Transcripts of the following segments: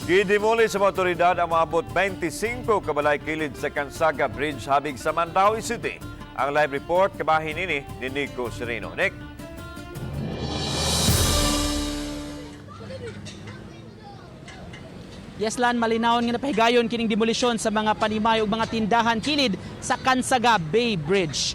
Gidemolish sa mga otoridad ang maabot 25 kabalay kilid sa Cansaga Bridge habig sa Mandaue City. Ang live report kabahin nini ni Nico Sereno. Nick? Yes, Lan, malinawon nga napahigayon kining demolisyon sa mga panimay ug mga tindahan kilid sa Cansaga Bay Bridge.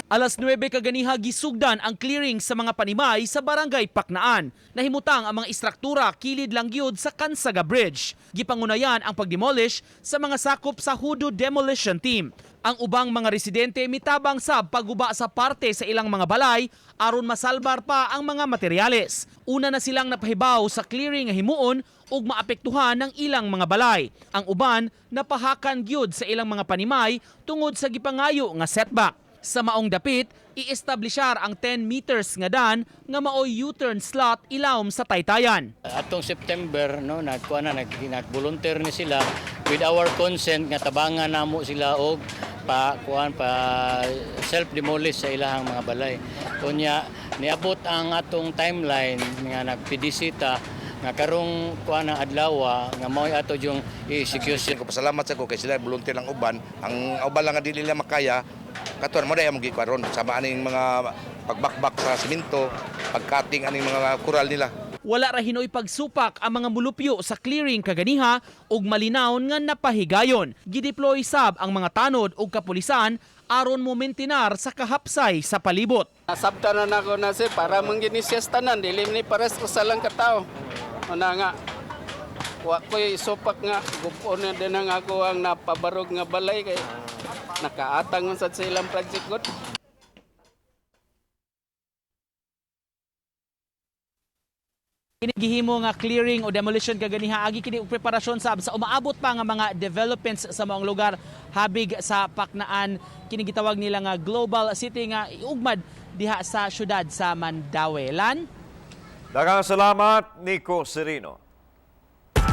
Alas 9 kaganiha gisugdan ang clearing sa mga panimay sa Barangay Paknaan. Nahimutang ang mga istruktura kilid lang gyud sa Cansaga Bridge. Gipangunayan ang pagdemolish sa mga sakop sa Hudo Demolition Team. Ang ubang mga residente mitabang sab pagguba sa parte sa ilang mga balay aron masalbar pa ang mga materyales. Una na silang napahibaw sa clearing nga himuon ug maapektuhan ng ilang mga balay. Ang uban napahakan gyud sa ilang mga panimay tungod sa gipangayo nga setback. Sa maong dapit, i-establishar ang 10 meters nga dan nga maoy U-turn slot ilawom sa Taytayan. Atong September, no, nagkuha na nag-volunteer ni sila with our consent nga tabangan namo sila og pa kuan pa self demolish sa ilahang mga balay. Kunya niabot ang atong timeline nga nag-PDC ta nga karong kuan na adlaw nga mao'y ato yung i-execution. Ko pasalamat sa ko kay sila volunteer lang uban. Ang uban lang nga dili nila makaya katon mo dai among gikaron sama aning mga pagbakbak sa simento, pagkating aning mga kural nila. Wala ra hinoy pagsupak ang mga mulupyo sa clearing kaganiha ug malinawon nga napahigayon. Gideploy sab ang mga tanod ug kapulisan aron mo mentinar sa kahapsay sa palibot. Nasabtan na nako na sir, para mangginisiyas tanan, dili ni pares usa lang katao. Una nga, wa ko'y supak nga, gupon na din ang ako ang napabarog nga balay kay nakaatang man sad sa ilang project god. Kini gihimo nga clearing o demolition kaganiha agi kini og preparasyon sab sa umaabot pa nga mga developments sa maong lugar habig sa Paknaan, kini gitawag nila nga Global City nga iugmad diha sa syudad sa Mandaue. Lan? Daghang salamat, Nico Sereno.